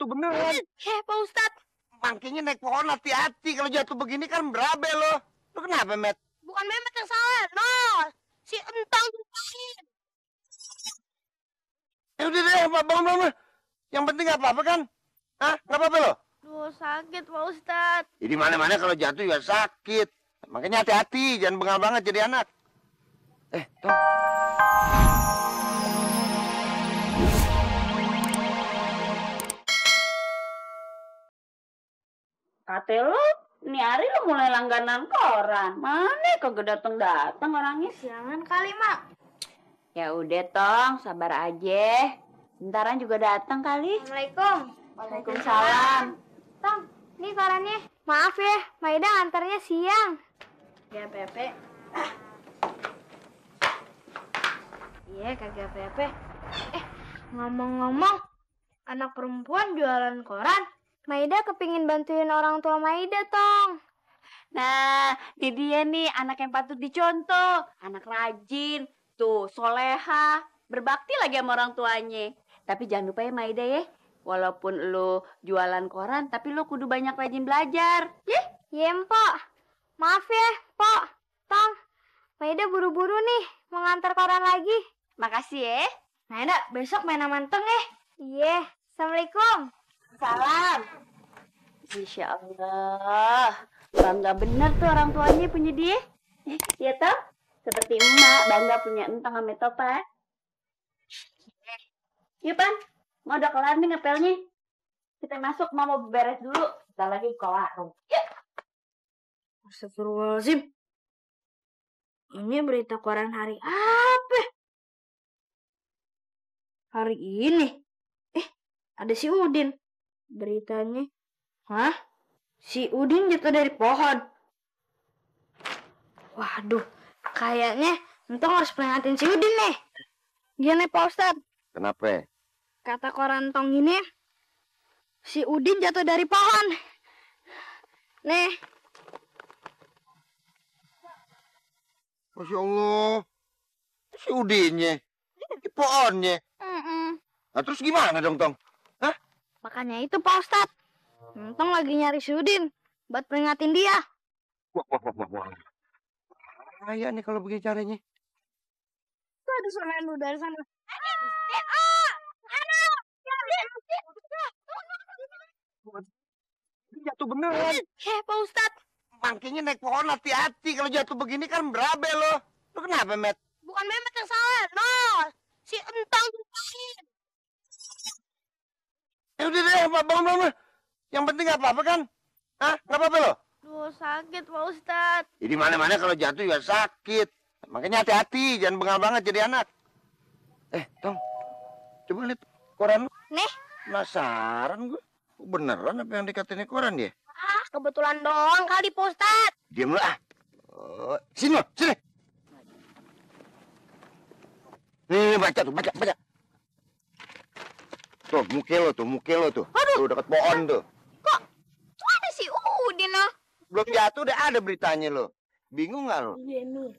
jatuh beneran. Pak Ustadz. Makanya naik pohon hati-hati. Kalau jatuh begini kan berabe lo. Lo kenapa, Met? Bukan Mehmet yang salah, no. Si Entang tumpahin. Udah deh, bangun. Yang penting nggak apa-apa kan? Hah? Nggak apa-apa lo? Duh, sakit Pak Ustadz. Ya, di mana-mana kalau jatuh juga sakit. Makanya hati-hati, jangan bengal banget jadi anak. Tong. Kate lu, ini hari lu mulai langganan koran. Mana kagak datang orangnya? Jangan kali, Mak. Ya udah, Tong, sabar aja. Bentaran juga datang kali. Assalamualaikum. Waalaikumsalam. Tong, ini korannya. Maaf ya, Maida antarnya siang. Ya, Pepe. Iya, kagak Pepe. Ngomong-ngomong, anak perempuan jualan koran. Maida kepingin bantuin orang tua Maida, Tong. Nah, ini dia nih anak yang patut dicontoh. Anak rajin, tuh soleha, berbakti lagi sama orang tuanya. Tapi jangan lupa ya Maida ya, walaupun lu jualan koran, tapi lu kudu banyak rajin belajar. Iya, Mpok. Maaf ya, Pok. Tong, Maida buru-buru nih mau ngantar koran lagi. Makasih ya. Maida, besok main sama Tong ya. Iya, Assalamualaikum. Salam. Insya Allah. Bangga bener tuh orang tuanya punya dia. Iya toh? Seperti emak bangga punya entang sama Topa. Yuk Pan, mau udah kelar nih ngepelnya. Kita masuk, mau beres dulu. Kita lagi buka warung. Yuk. Astagfirullahaladzim. Ini berita koran hari apa? Hari ini. Ada si Udin. Beritanya. Hah? Si Udin jatuh dari pohon. Waduh, kayaknya Entong harus peringatin si Udin nih. Gini Pak Ustadz. Kenapa? Kata koran Tong ini, si Udin jatuh dari pohon. Nih. Masya Allah. Si Udinnya. Di pohonnya. Nah terus gimana dong, Tong? Hah? Makanya itu Pak Ustadz. Entong lagi nyari si Udin buat peringatin dia. Wah. Bahaya nih kalau begini caranya. Tuh ada suara lu dari sana. Jatuh beneran. Pak Ustadz. Makanya naik pohon hati-hati. Kalau jatuh begini kan berabe lo. Lo kenapa, Met? Bukan Mehmet yang salah, no. Si Entang tumpahin. Udah deh, bangun. Yang penting nggak apa-apa kan? Hah? Nggak apa-apa lo? Duh, sakit Pak Ustadz. Ya, di mana-mana kalau jatuh juga sakit. Makanya hati-hati, jangan bengal banget jadi anak. Tong, coba lihat koran lu. Nih. Penasaran gue. Beneran apa yang dikatain koran dia? Kebetulan doang kali Pak Ustadz. Diam lu ah. Sini lo, sini. Nih, baca. Tuh, muka lo tuh. Aduh. Tuh, deket pohon tuh. Kok ada si Udin loh? Belum jatuh udah ada beritanya lo. Bingung nggak lo? Iya nih.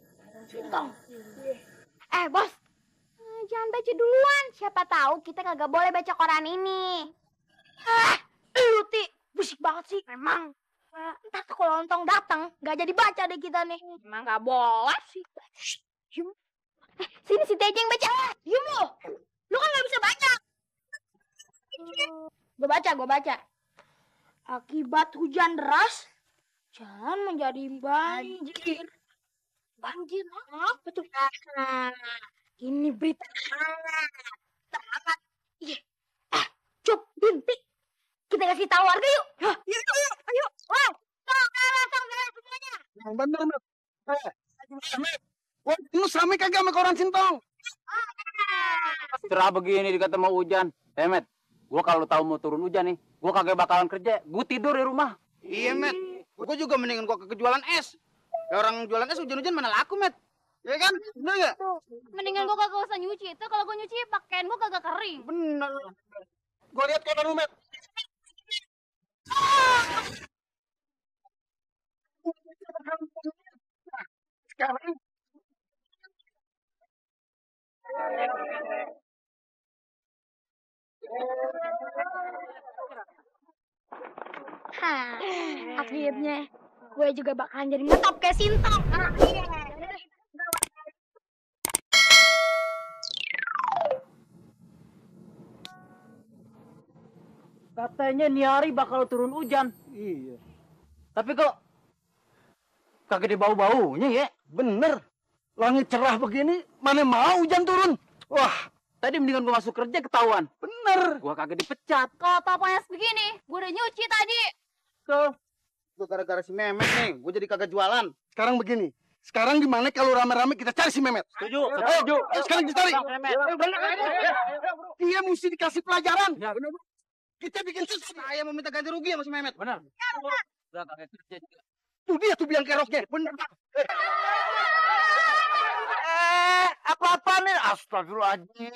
Bos. Jangan baca duluan. Siapa tahu kita kagak boleh baca koran ini. Lu Ti, busik banget sih. Memang. Ntar tuh kalau Entong datang, nggak jadi baca deh kita nih. Emang nggak boleh sih. Sini si Teja yang baca. Diam lu. Lu kan nggak bisa baca. Gue baca. Akibat hujan deras, jalan menjadi banjir. Banjir apa tuh? Nah, ini berita hangat. Iya. Cup, Bintik. Kita kasih tahu warga yuk. Ayo. Wow, tolong semuanya. Yang bener, Met. Wah, lu sama kagak sama koran Sintong? Cerah begini dikata mau hujan. Met, gua kalau tahu mau turun hujan nih, gua kagak bakalan kerja. Gua tidur di rumah. Iya, Met. Gua juga mendingan gua ke jualan es. Ya orang jualan es hujan-hujan mana laku, Met. Ya kan? Bener nggak? Mendingan gua kagak usah nyuci. Itu kalau gua nyuci pakaian gua kagak kering. Bener. Gua lihat koran lu, Met. Sekarang Akhirnya gue juga bakalan jadi ngetop kayak Sintong. Katanya nih hari bakal turun hujan. Iya. Tapi kok kagak ada bau-baunya ya? Bener. Langit cerah begini, mana mau hujan turun? Wah, Tadi mendingan gua masuk kerja ketahuan. bener. Gua kagak dipecat. Kalau tau panas begini, gue udah nyuci tadi. Tuh. Gue gara-gara si Memet nih, gue jadi kagak jualan. Sekarang begini. Sekarang gimana kalau rame-rame kita cari si Mehmet? Setuju. Ayo, sekarang kita cari. Mehmet. Dia mesti dikasih pelajaran. Ya, bener. Kita bikin sesuatu. Saya mau minta ganti rugi sama si Memet. Benar. Udah kagak kerja juga. Tuh dia tuh biang keroknya. Bener, Pak. Apa-apa nih? Astagfirullahaladzim.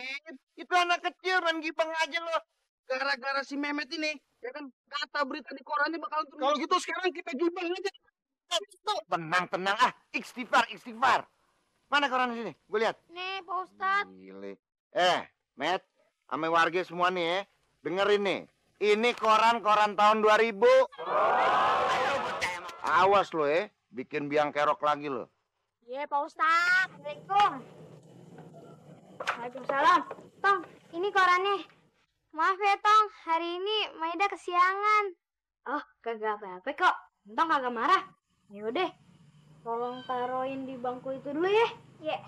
Itu anak kecil main gibang aja loh. Gara-gara si Memet ini, ya kan kata berita di korannya bakal turun. Kalau gitu sekarang kita gibang aja. Tenang. Istighfar. Mana koran sini? Gue lihat. Nih, Pak Ustadz. Gile. Met, ame warga semua nih ya. Dengerin nih. Ini koran tahun 2000. Awas lo ya. Bikin biang kerok lagi lo. Iya, Pak Ustadz. Assalamualaikum. Waalaikumsalam. Tong, ini korannya. Maaf ya, Tong. Hari ini Maida kesiangan. Oh, kagak apa-apa kok. Tong kagak marah. Yaudah, tolong taruhin di bangku itu dulu ya. Iya.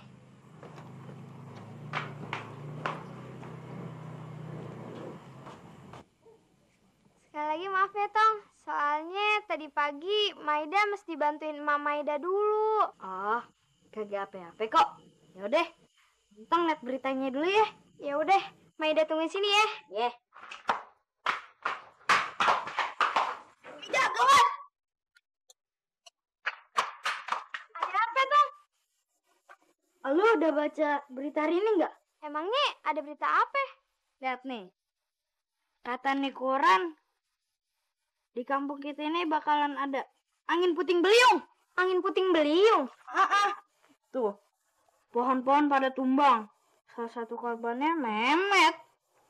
Sekali lagi maaf ya, Tong. Soalnya tadi pagi Maida mesti bantuin Emak Maida dulu. Oh, kagak apa-apa kok. Yaudah, Tong lihat beritanya dulu ya. Ya udah, Maida tungguin sini ya. Iya. Maida, gawat! Ada apa, Tong? Lu udah baca berita hari ini nggak? Emangnya ada berita apa? Lihat nih. Kata nih koran, di kampung kita ini bakalan ada angin puting beliung. Angin puting beliung? Tuh, pohon-pohon pada tumbang. Salah satu korbannya Memet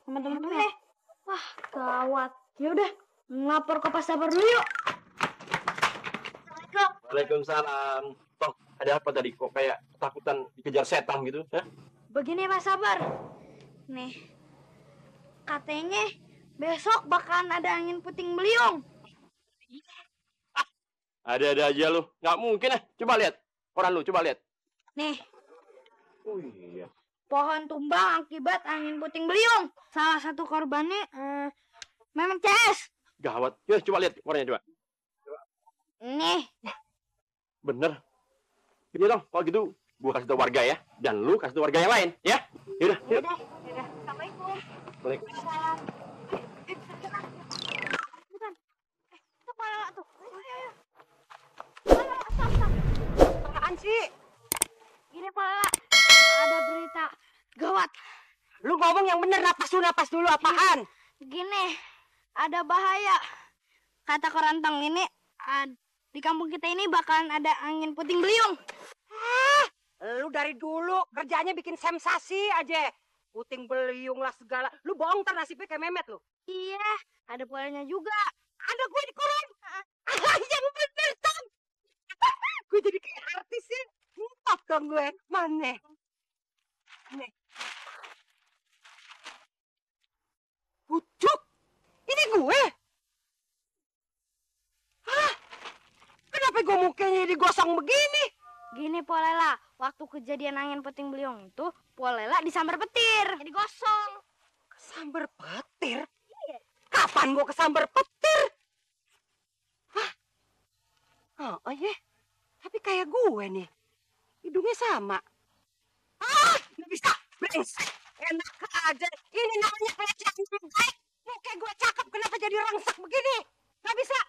sama temen-temennya. Wah, gawat. Ya udah, ngelapor ke Pak Sabar dulu yuk. Waalaikumsalam. Toh, ada apa tadi? Kok kayak ketakutan dikejar setan gitu? Hah? Begini Pak Sabar. Nih, katanya besok bakalan ada angin puting beliung. Ada-ada aja lu. Nggak mungkin Coba lihat. Koran lu, coba lihat. Nih, Oh iya. pohon tumbang akibat angin puting beliung. Salah satu korbannya Memet CS. Gawat. Yuk, coba lihat korannya, coba. Nih, Bener. Iya dong, kalau gitu gua kasih tau warga ya. Dan lu kasih tau warga yang lain, ya? Yaudah, yuk. yaudah. Assalamualaikum. Waalaikumsalam. Bukan. Itu Palala tuh. Ayo. Palala, stop. Apaan sih? Gini Palala, ada berita gawat. Lu ngomong yang bener, napas dulu apaan? Gini, ada bahaya. Kata korantang ini, di kampung kita ini bakalan ada angin puting beliung. Lu dari dulu kerjanya bikin sensasi aja. Puting beliung lah segala. Lu bohong ntar nasibnya kayak Memet lu. Iya, ada polanya juga. Ada gue di koran. Yang bener, Tom. Gue jadi kayak artis ya. Top dong gue. Mana? Nih. Pucuk. Ini gue. Hah? Kenapa gue mukanya digosong begini? Gini Polela, waktu kejadian angin puting beliung itu, Polela disambar petir, jadi gosong. Kesambar petir? Kapan gue kesambar petir? Hah? Oh iya, tapi kayak gue nih. Hidungnya sama. Ah, nggak bisa. Brengsek. Enak aja. Ini namanya pelecehan baik. Muka gue cakep, kenapa jadi rangsak begini? Nggak bisa.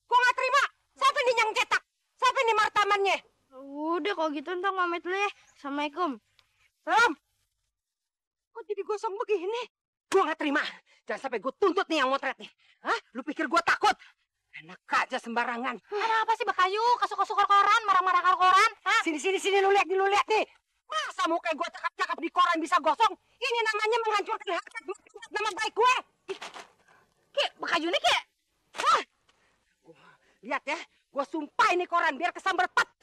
Gue nggak terima. Siapa nih yang cetak? Siapa nih martamannya? Udah kalau gitu ntar pamit dulu ya. Assalamualaikum. Salam. Kok jadi gosong begini? Gue nggak terima. Jangan sampai gue tuntut nih yang motret nih. Hah? Lu pikir gue takut? Enak aja sembarangan. Ada apa sih Bakayu? Kasuk-kasuk koran, marah-marah koran. Hah? Sini, lu lihat nih. Masa muka gue cakep-cakep di koran bisa gosong? Ini namanya menghancurkan harkat nama baik gue. Ki, Bakayu nih Ki. Lihat ya, gue sumpah ini koran biar kesambar petir.